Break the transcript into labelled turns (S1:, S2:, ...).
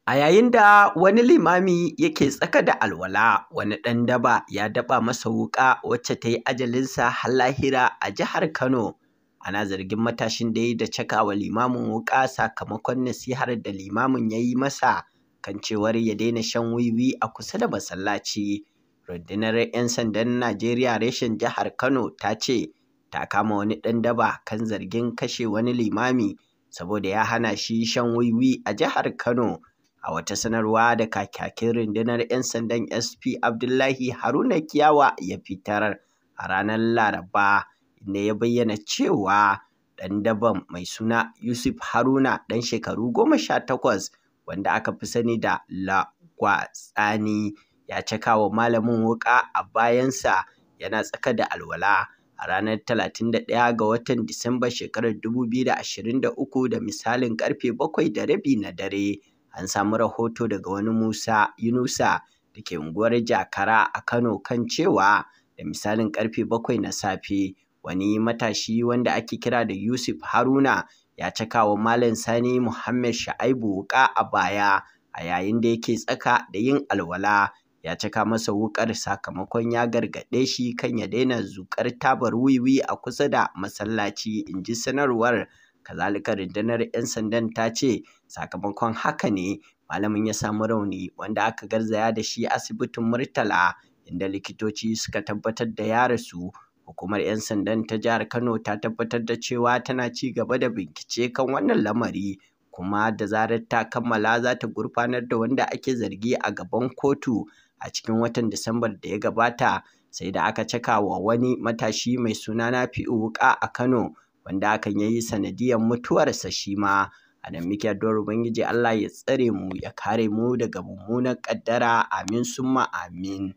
S1: A yayin da wani limami yake tsaka da alwala, wani ɗan daba ya daɓa masa wuƙa wacce ta yi ajalinsa har lahira a jihar Kano. Ana zargin matashin dai da cakawa limamin wuƙa sakamakon nasihar da limamin ya yi masa kan cewar ya daina shan wiwi a kusa da masallaci. Rundunar 'yan sandan Najeriya reshen jihar Kano ta ce ta kama wani ɗan daba kan zargin kashe wani limami saboda ya hana shi shan wiwi a jihar Kano. A wata sanarwa da kakakin rundunar 'yan sandan SP Abdullahi Haruna Kiyawa ya fitar a ranar Laraba, inda ya bayyana cewa ɗan daban mai suna Yusuf Haruna, ɗan shekaru 18, wanda aka fi sani da Lagwatsani, ya cakawa malamin wuƙa a bayansa yana tsaka da alwala a ranar 31 ga watan Disamba shekarar 2023 da misalin ƙarfe 7:30 na dare. An samu rahoto daga wani Musa Yunusa da ke unguwar Jakara a Kano kan cewa da misalin ƙarfe 7 na safe, wani matashi wanda ake kira da Yusuf Haruna ya cakawa Malam Sani Muhammad Shaibu wuƙa a baya a yayin da yake tsaka da yin alwala. Ya caka masa wuƙar sakamakon ya gargaɗe shi kan ya daina zuƙar tabar wiwi a kusa da masallaci, in ji sanarwar. Kazalika, rundunar 'yan sandan ta ce sakamakon haka ne malamin ya samu rauni wanda aka garzaya da shi asibitin Murtala, inda likitoci suka tabbatar da ya rasu. Hukumar 'yan sandan ta jihar Kano ta tabbatar da cewa tana ci gaba da bincike kan wannan lamari, kuma da zarar ta kammala za ta gurfanar da wanda ake zargi a gaban kotu. A cikin watan Disambar da ya gabata, sai da aka caka wa wani matashi mai suna Nafi'u wuƙa a Kano, wanda hakan ya yi sanadiyyar mutuwarsa shi ma. A nan muke addu'ar Ubangiji Allah ya tsare mu ya kare mu daga mummunar ƙaddara. Amin summa amin.